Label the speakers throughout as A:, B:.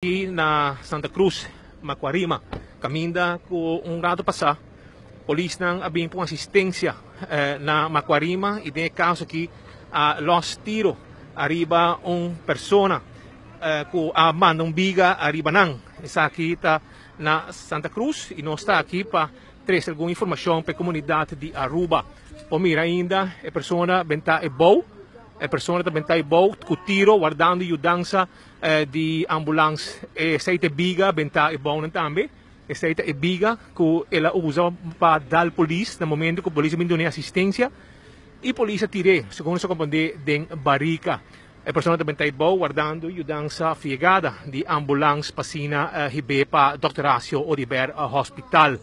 A: Aki na Santa Cruz, Macuarima, caminda cu un rato pasa polisnan a bin pa un asistencia na Macuarima y den e caso aki a los tiro ariba un persona cu a manda un biga ariba nan. Esaki ta na Santa Cruz y nos ta aki pa trece algun informacion pa e comunidad di Aruba. Por mira ainda e persona benta e bou, e persona ta benta e bou cu tiro wardando yudansa di ambulans. Esey ta e biga benta e bounan tambe. Esey ta e biga cu el a usa pa dal polis na momento cu polis a bin duna e asistencia y polis a tir'e, segun nos a comprende, den barica. E persona ta benta e bou wardando yudansa of yegada di ambulans pa asina hib'e pa Dòkter Horacio Oduber Hospital.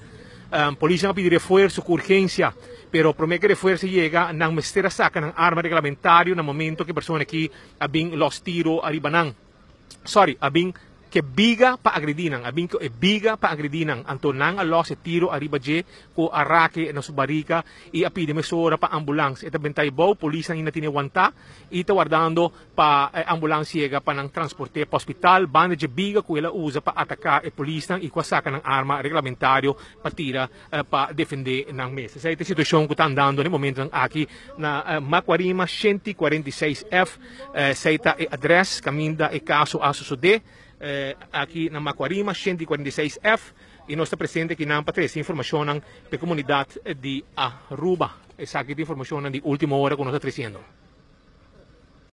A: Polisnan a pidi refuerso cu urgencia, pero prome cu e refuerso yega nan mester a saca nan arma reglamentario na momento cu e persona aki a bin los tiro ariba nan. Sorry, a bin ke biga pa agredi nan, a bin ku e biga pa agredi nan. Anto nan a los e tiro ariba dje ku a rake na su barika i a pidi mesora pa ambulans. E ta benta ebou, polisnan ainda tene wantá i ta wardando pa e ambulans yega pa nan transport'é pa hospital. Banda dje biga ku el a usa pa ataká e polisnan i ku a saka nan arma reglamentario pa tira pa defendé nan mes. Esei ta e situashon ku ta andando na e momentonan aki na Macuarima 146 F. Esei ta e adrès kaminda e kaso a sosodé aki na Macuarima 146 F. I nos ta presente akinan pa trese informashonnan pa e komunidat di Aruba. Esaki ta informashonnan di último ora ku nos ta tresiendo.